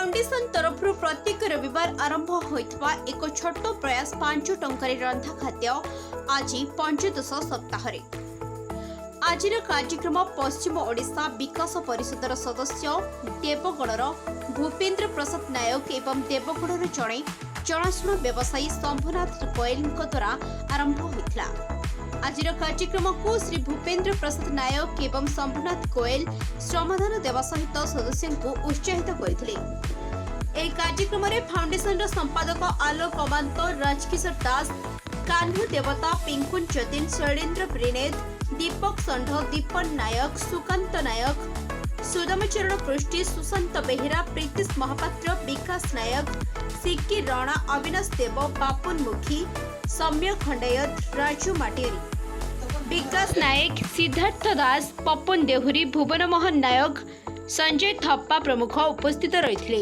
Foundation ତରଫରୁ ପ୍ରତ୍ୟେକ ରବିବାର ଆରମ୍ଭ ହୋଇଥିବା ଏକ ଛୋଟ ପ୍ରୟାସ 5 ଟଙ୍କାରେ ରନ୍ଧା ଖାଦ୍ୟ ଆଜି ପଞ୍ଚଦଶ ସପ୍ତାହରେ। ଆଜିର କାର୍ଯ୍ୟକ୍ରମ ପଶ୍ଚିମ ଓଡ଼ିଶା ବିକାଶ ପରିଷଦର ସଦସ୍ୟ ଦେବଗଡ଼ର ଭୂପେନ୍ଦ୍ର ପ୍ରସାଦ ନାୟକ ଏବଂ ଦେବଗଡ଼ର ଜଣେ ଜଣାଶୁଣା ବ୍ୟବସାୟୀ ଶମ୍ଭୁନାଥ ଗୋଏଲଙ୍କ ଦ୍ୱାରା ଆରମ୍ଭ ହୋଇଥିଲା। ଆଜିର କାର୍ଯ୍ୟକ୍ରମକୁ ଶ୍ରୀ ଭୂପେନ୍ଦ୍ର ପ୍ରସାଦ ନାୟକ ଏବଂ ଶମ୍ଭୁନାଥ ଗୋଏଲ ଶ୍ରମଦାନ ଦେବା ସହିତ ସଦସ୍ୟଙ୍କୁ ଉତ୍ସାହିତ କରିଥିଲେ। ଏହି କାର୍ଯ୍ୟକ୍ରମରେ ଫାଉଣ୍ଡେସନର ସମ୍ପାଦକ ଆଲୋକ ଅମାନ୍ତ, ରାଜକିଶୋର ଦାସ, କାହ୍ନୁ ଦେବତା, ପିଙ୍କୁନ ଯତୀନ, ଶୈଳେନ୍ଦ୍ର ପ୍ରିନେତ, ଦୀପକ ଷଣ୍ଢ, ଦୀପନ ନାୟକ, ସୁକାନ୍ତ ନାୟକ, ସୁଦାମଚରଣ ପୃଷ୍ଟି, ସୁଶାନ୍ତ ବେହେରା, ପ୍ରୀତିଶ ମହାପାତ୍ର, ବିକାଶ ନାୟକ, ସିକି ରଣା, ଅବିନାଶ ଦେବ, ବାପୁନ ମୁଖୀ, ସୌମ୍ୟ ଖଣ୍ଡାୟତ, ରାଜୁ ମାଟିଆରୀ, ବିକାଶ ନାୟକ, ସିଦ୍ଧାର୍ଥ ଦାସ, ପପୁନ ଦେହୁରୀ, ଭୁବନ ମୋହନ ନାୟକ, ସଞ୍ଜୟ ଥପ୍ପା ପ୍ରମୁଖ ଉପସ୍ଥିତ ରହିଥିଲେ।